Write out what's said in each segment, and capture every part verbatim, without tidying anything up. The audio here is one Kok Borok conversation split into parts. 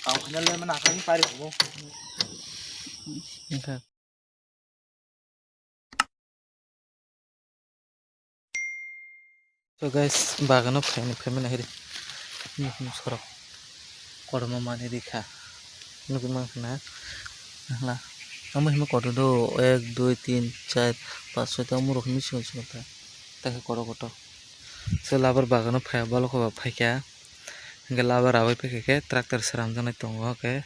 Tang khaina le mana khaini pari hubo. Wngkha. So guys, bagano phaini phaimani hiri. Nukni sorok. Kormo mani rikha. Nukwi mankha na. Hla. Amo himo kotor do ek, dui, tin, char, panch, soi ta amo rok himi singo singo ta. Ta khe kotor kotor. So labar bagano phai balo kho ba phaikha. Hingke labar abai phaikha khe tractor sramjaknai tongo khe.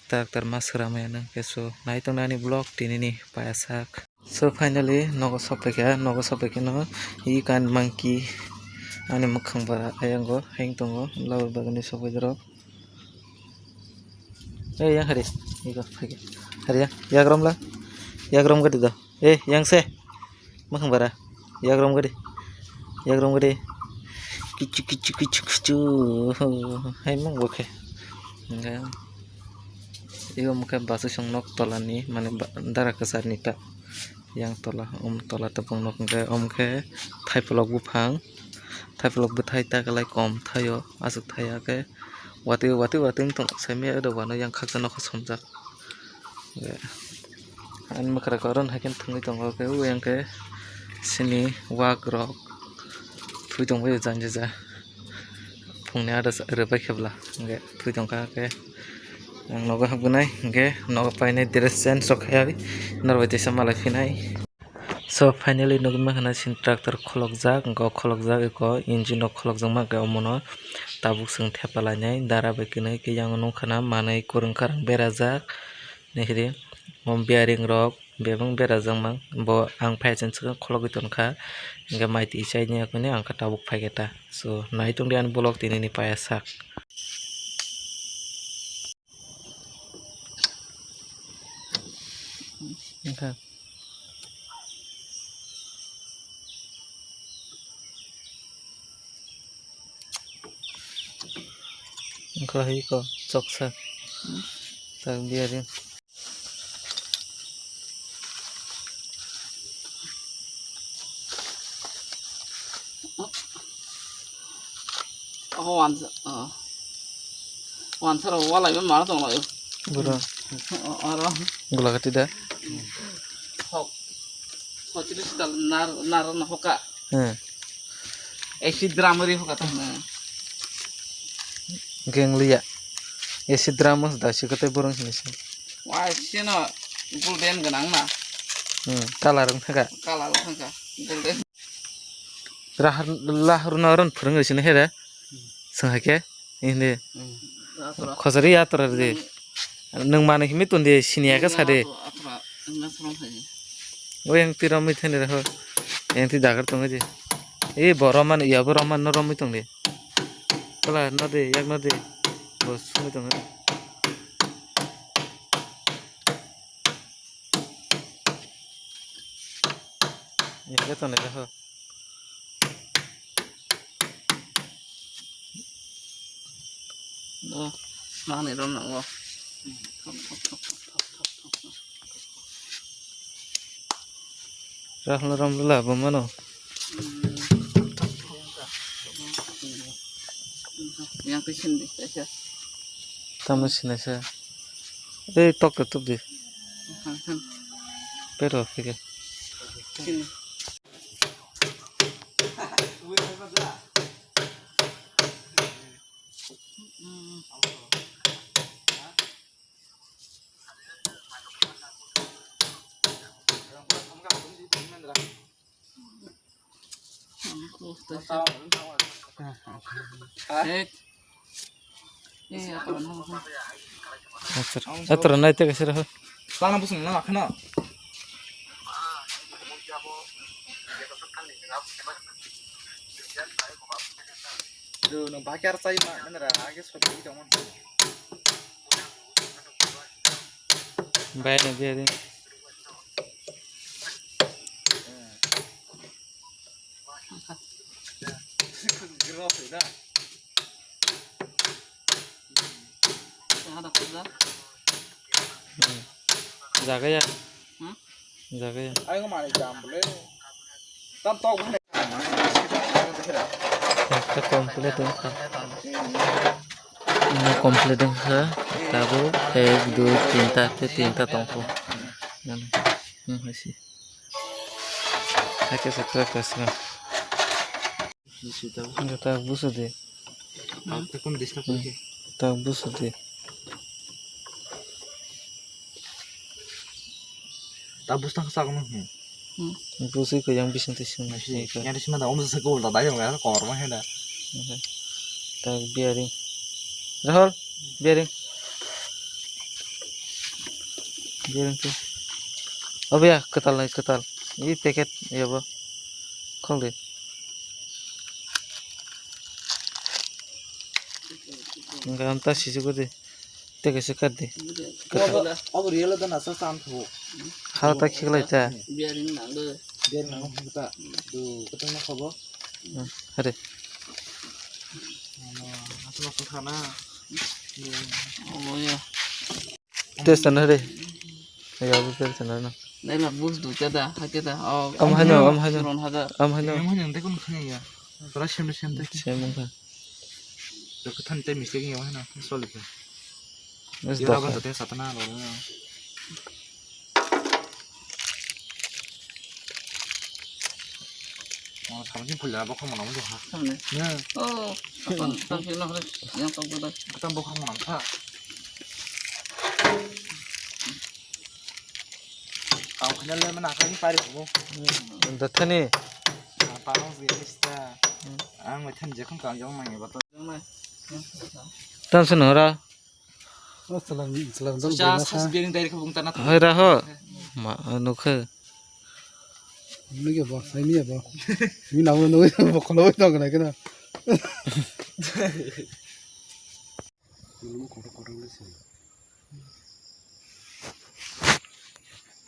Tractor ma sramya nang khe so nai tongnai ani vlog tinini paya sak. So finally nogo sophaikha, nogo sophaikhe no i kan monkey ani mwkhang bara ayang go hang tongo, labar bagani sophaijak rok. Ei yang hari, ego phaikha. Hari yang, yagram la, yagram gadi do. Eh, yang se. Mwkhang bara. Yagram gadi. Yagram gadi. Kichu kichu kichu kichu. Hai mang bo khe. Hingke. Ego mokhe bwswk chwng nok tola ni mane ba-, dara kwchar ni ta. Yang tola, um tola tabuk nok hingke, omo khe thaiphwlok buphang. Thaiphwlok bwthai ta kwlai kom thaio, aswk thai ya khe. Watwi, watwi, watwi wng tong, saimaya oro wano yang khaksa nokha somjak. Ani mwkhra koron hai khe thwngwi tongo, khe o yang khe sini wak rok thwi tongbaio jang jaja. Phungni ada rwbai khe bwla hingke thwi tongkha khe ang nogo habwnai hingke nogo painai dress change rok khaiwi norbai teisa malai phinai. So finally nugwi mankha na sini tractor kholokjak, hwnkhe o kholokjak eko engine rok kholokjak mankhe omono tabuk chwng thepa lainai dara bai kwnwi khe yang nukha na manwi kwrwng kwrwng berajak nihiri o bearing rok bebak berajak mang bo ang phaichang swkang khologwi tongkha hwnkhe mai twi chaini yakuni ang khe tabuk phaikhe ta so nai tongdi ani vlog tinini paya sak. Wngkha. Wngkha hai kok choksa. Tak biari. Oho wansa, oh. Wansa rok walai ma mara tong lai. Bura. Oh, aro. Gula kati da. Hok. Hotili sita nar, nar na hoka. Hmm. Acid drum ri hoka ta na. Gengliya. Acid drum da si kate borong sini si. Wa sino golden ganang na. Hmm. Kala rong thaka. Kala rong thaka. Golden. Lahar, lahar na ron phurung sini hera. Sengha ke. Hindi. Khosari ya tora de. Nung manu himi tun de sini ya ka sa de. O yang ti romwi thani raho. Yang ti dagar tong de. E bo roman ya bo roman no romwi tong de. Kala no de yak no de. Bo sumwi tong de. Ini kita nih ho. Oh, mana rom na oh. Rahul rom la bo mano. Yang tu sini saja. Tamu sini saja. Eh, tok tutup di. Pero, sige. Ator, ator nai te kasih rah. Sana busung na khana. Do no bakar sai ma nara age so di dong. Bai na dia dia. Jaga ya. Jaga ya. Ayo mari jam bole. Tam tok bole. Ekta complete wngkha. Complete wngkha, tabuk ek, dui, tinta, tei tinta tongkho. Hmm, hai se. Hai khe se tractor swnam. Hwnkhe ta busu di. Ta busu di. Ta busu tang sak nung. Busu ko yang bising twi sung. Yang sima da om sa ko da dai yang kor ma hena. Ta bearing. Rahul, bearing. Bearing tu. Obo ya, kwtal nai, kwtal. I packet ya bo. Khol di. Enggak, anta sisi ko di. Tei kaisa kat di. Obo, obo real da nasa sam thu. Hala ta khiklai ta. Bearing nang de. Bearing nang ta. Du, ketang na khobo. Hmm, hare. Ano, asal asal khana. Obo ya. Test na hare. Ya, bu test na na. Nai la bus du ta da, ha ta da. Oh, Am haino, am haino. Ron ha da. Am haino. Am haino, tei kun khani ya. Tora sem sem tei. Sem wngkha. Tei kwthani tei mistake ya haino. Sorry. Yes, yara dokha. Ban tei satana lo. Oh, samsung pula bokong mana mujung ha. Samne. Ya. Oh, apa, apa sih, nah, yang tahu gue. Kita bokong mana ha. Kau kenal le mana kau ni pari ko. Dathani. Apa lo sih ista. Ang macam je kong kau jong mana ba to. Tam sen hora. Oh, salam, salam, salam. Sa, sa, sa, biaring dai khe bung tana. Hai raho. Ma, nukhe. Nukhe bo, sai niya bo. Mi namo nukhe bo, kholo bo tong na kena.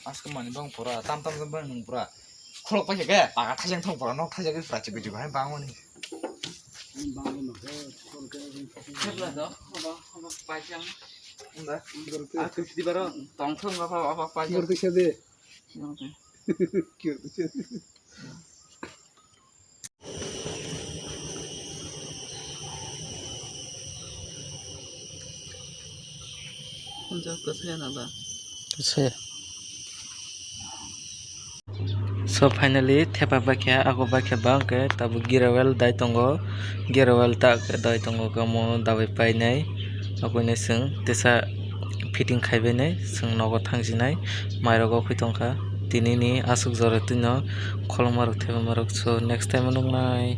Aske mani bang pura, tam tam bang pura. Khulok paikha khe, paga thaijak thong pura, nok thaijak khe pura, chikwi chikwi hai bangmani. Tong thung apa, apa paijak. Saya. So finally thepa bakya, ako bakya bang ke tabuk gira well dai tongo, gira well ta ke dai tongo, kamo dabai painai, ako nai seng tesa fitting khaibai nai, seng nogo thangsinai, mairok okhui tongkha, tini ni aswk jora twino kholongma rok thepa marok, so next time nuknai.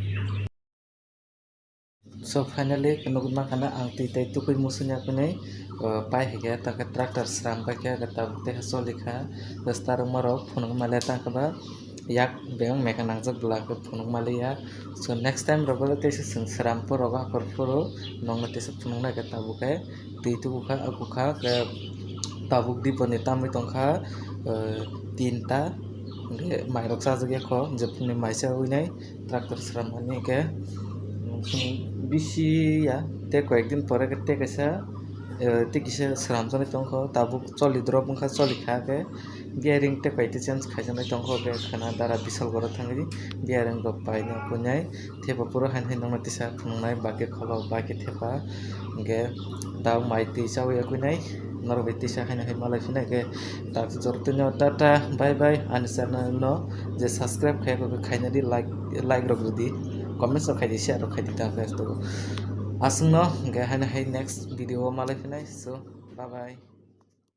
So finally nugwi mankha na ang twi tei tukui musunya kwnwi, uh, pai hai khe ta khe tractor sram pai khe tabuk tei khe choli kha. Start rwma rok phunuk male tang khe ba yak beng mekha nangjak bwla khe phunuk maliya. So next time rok bo teisa chwng sram phuru rok hakor phuru nokno teisa phunuk nai khe tabuk khe twi tubu kha, aku kha khe tabuk dipor ni tamwi tong kha, uh, tinta hwnkhe mairok chajak ya kho je phungni mai chawi nai. Tractor sram mani khe bisi ya, tei koyek din pore khe tei kaisa, eh, tei kisa sram jani tongkho, tabuk choli drop wngkha, choli kha khe bearing tei koi tei change khaijaknai tongkho, khe khwna dara Bishalgarh o thangwi bearing rok paina kuinai, thepa phuru haino hai nokno tisa phunuknai, bake kholo, bake thepa, hwnkhe tabuk mai twi chawi ya kuinai, norok bai tisa haino hai malai phinai khe. Tak jortino tata, bye bye, ani channel no je subscribe khai khe khaina di, like, like rok rwdi, comments rok khai di, share rok khai di, ta Facebook o. Aswk no hwnkhe haino hai next video o malai phinai, so bye bye.